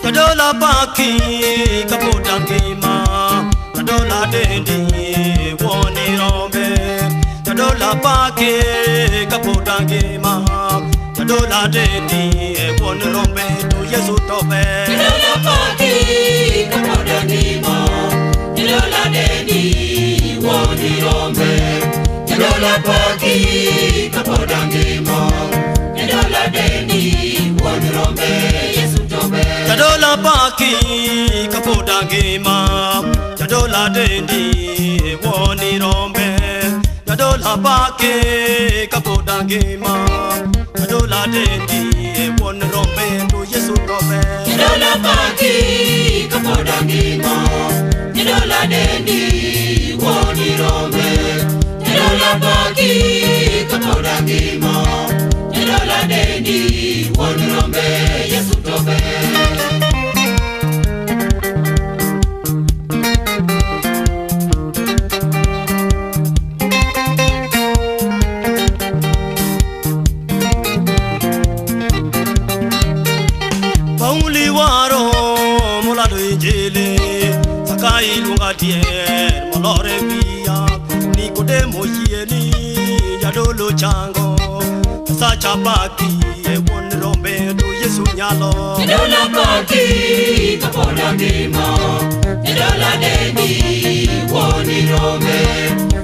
Kadola paki kapoda ngima Kadola dendi woni rombe Kadola paki kapoda ngima Kadola dendi woni rombe tu Yesu tobe Kadola paki kapoda ngima Kadola dendi woni rombe Kadola paki kapoda ngima Kadola dendi woni rombe Yesu tobe Kadola paki kapoda ngima Kadola dendi woni rombe Kadola paki kapoda ngima Kadola dendi woni rombe tu Yesu tobe Kadola paki kapoda ngima Kadola dendi woni rombe Kadola paki kapoda ngima Kadola dendi woni rombe Yesu tobe Pauli waro molado injili Sakai lunga tier molore via Nikodemo yieni jadolo chango Sacha paki e won rombe tu Yesu nyalo Kadola paki kapoda ngima Kadola dendi woni rombe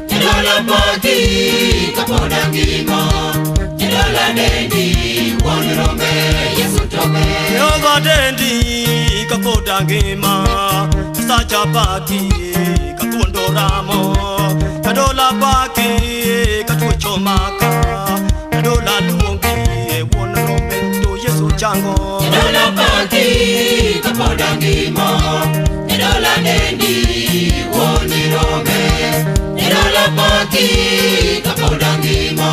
Kadola paki kapoda ngima Kadola dendi woni rombe Yesu tobe Jehova dendi kapoda ngima Sacha paki katuondo ramo Kadola paki katuocho maka Kadola luongi e won rombe tu Yesu chango Kadola paki kapoda ngima Kadola dendi woni rombe Kadola paki kapoda ngima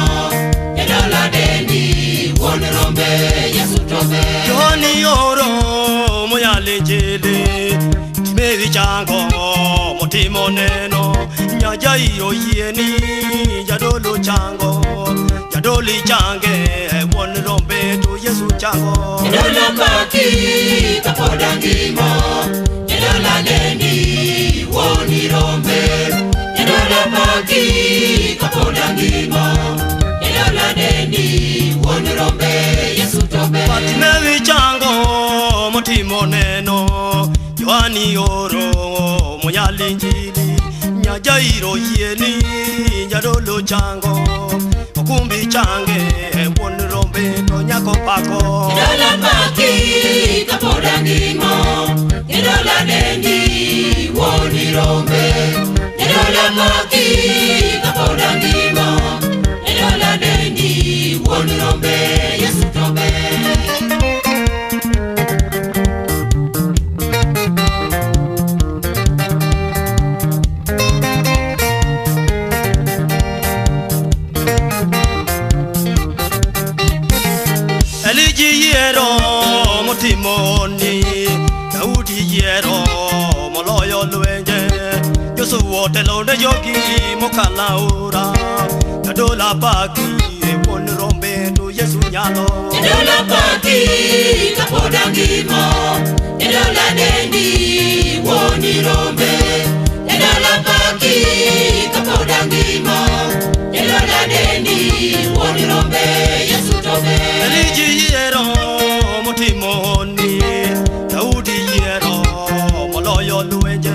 Kadola dendi woni rombe Yesu tobe Yohani oro moyale jele Timewi chango motimo neno Nyajairo yieni jadolo chango Jadoli change won rombe tu Yesu chango Kadola paki kapoda ngima Kadola dendi woni rombe Kadola paki kapoda ngima Kadola dendi woni rombe Yesu tobe Timewi chango motimo neno Yohani oro moyale njili Nyajairo yieni jadolo chango Okumbi change won rombe to nyako pako Kadola paki kapoda ngima Kadola dendi woni rombe Kadola paki kapoda ngima Kadola dendi woni rombe Yesu tobe Eliji yiero motimoni Daudi yiero moloyo lwenje Joshua otelo ne jogi mokalo aora Kadola paki e wuon rombe to Yesu nyalo Kadola paki kapoda ngima Kadola dendi woni rombe Kadola paki kapoda ngima Kadola dendi woni rombe Yesu tobe Eliji yiero motimoni Daudi yiero moloyo lwenje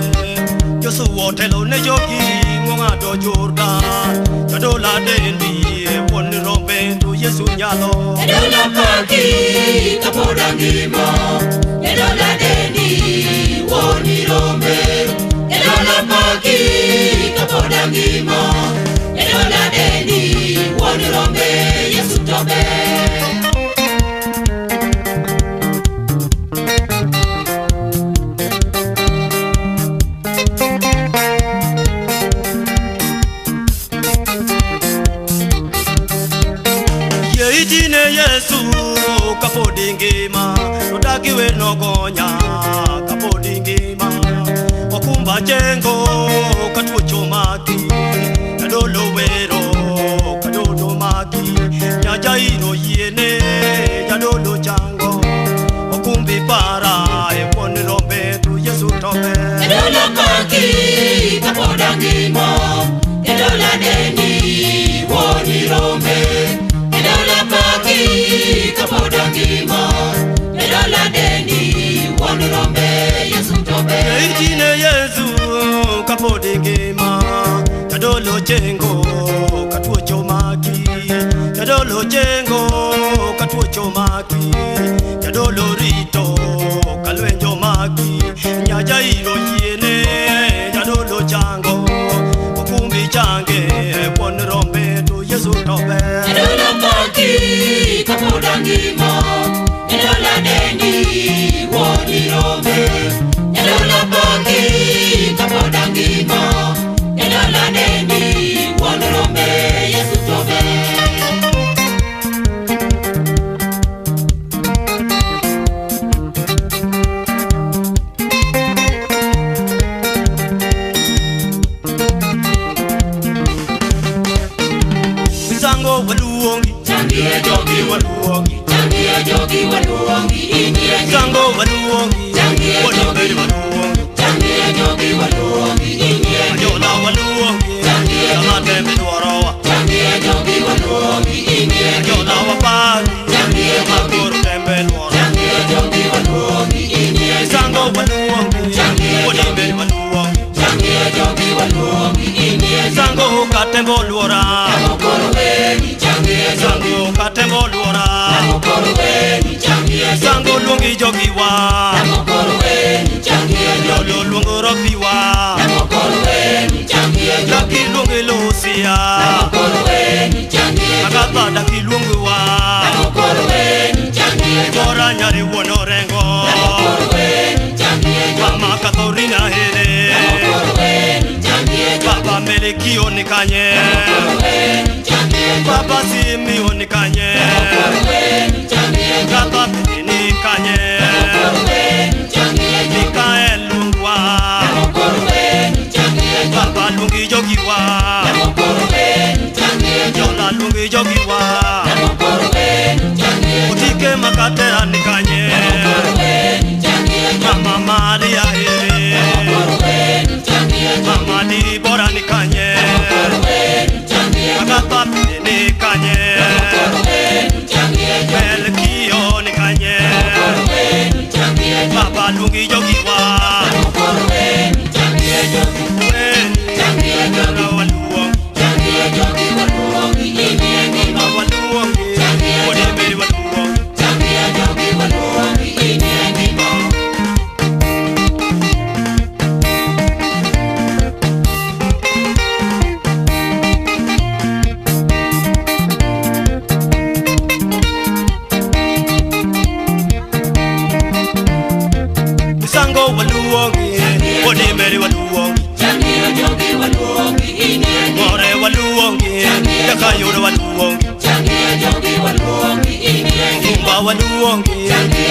Joshua otelo ne jogi mong'ado Jordan Kadola dendi e wuon rombe to Yesu nyalo Kadola paki kapoda ngima Kadola dendi woni rombe Kadola paki kapoda ngima Kadola dendi woni rombe Yesu tobe Yeitine Yesu kapodi ngima Odagi weno gonya kapodi ngima Okumba chengo katuocho maki Kadolo wero kadodo maki Nyajairo yiene jadolo chango Okumbi para e ngima, Jadolo dendi wuon rombe Yesu to ber. Itine Yesu kapod ngima, Jadolo chengo katuocho maki, Jadolo chengo katuocho maki, Jadolo rito kalwenjo maki, Nyajairo yiene Jadolo chango, okumbi change wuon rombe to Yesu to ber. Jadolo paki kapod ngima, Jadolo dendi wuon rombe, Jadolo paki kapod ngima, Jadolo dendi wuon rombe Yesu to ber. Misango waluongi, Changie jogi waluongi, changie jogi waluongi, inie Misango waluongi, Changie wuon jogi. Mary waluongi, changie jogi waluongi, inie Ajola waluongi, Changie sama tembe dwarowa, changie jogi waluongi, inie Ajola wapaki, Changie sama jogi. koro tembe dwaro. Changie jogi waluongi, inie Misango waluongi, Changie wuon jogi. Mary waluongi, changie jogi waluongi, inie Misango katembo luora, Namokoro weni changie jogi, Misango katembo luora, Namokoro weni changie jogi, Misango luongi jogiwa, Namokoro weni changie jogi, Jolo luongo ropiwa, Namokoro weni changie jogi, Daki luongi Lusia, Namokoro weni changie jogi, Agatha daki luongiwa, Namokoro weni changie jogi, Bora nyari wuon Orengo, Namokoro weni changie jogi, Mama Katharina here, Namokoro weni changie jogi, Baba Melekio ni kanye, Namokoro weni changie jogi, Baba Simio ni kanye, Namokoro weni changie jogi, Baba Bede ni kanye, Namokoro weni changie jogi, Mikael luongwa, Namokoro weni changie jogi, Baba luongi jogiwa, Namokoro weni changie jogi, Jola luongi jogiwa, Namokoro weni changie jogi, Otike makatera ni kanye, Namokoro weni changie jogi, Mama Maria here, Namokoro weni changie jogi, Mama Dibora ni kanye, Namokoro weni changie jogi, Agatha Bede ni kanye, Namokoro weni changie jogi, Melkio ni kanye, Namokoro weni changie jogi, Baba luongi jogiwa, Namokoro weni changie jogi, Weni, changie jogi, waluongi, changie jogi waluongi, inie ngima, waluongi, wuon Mary waluongi. changie jogi waluongi, inie ngima. Misango waluongi, wuon Mary waluongi, Changie jogi waluongi, inie ngima. More waluongi, Jakayudo waluongi, Changie jogi waluongi, inie ngima. Kumba waluongi,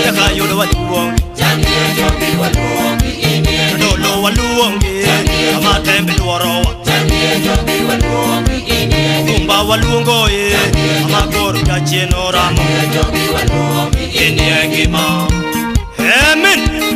Jakayudo waluongi, Changie jogi waluongi, inie ngima. Jadolo waluongi, kama tembe dwarowa, Changie jogi waluongi, inie ngima. Kumba waluongo e, kama koro jachien oramo, Changie jogi waluongi, inie ngima. Amen.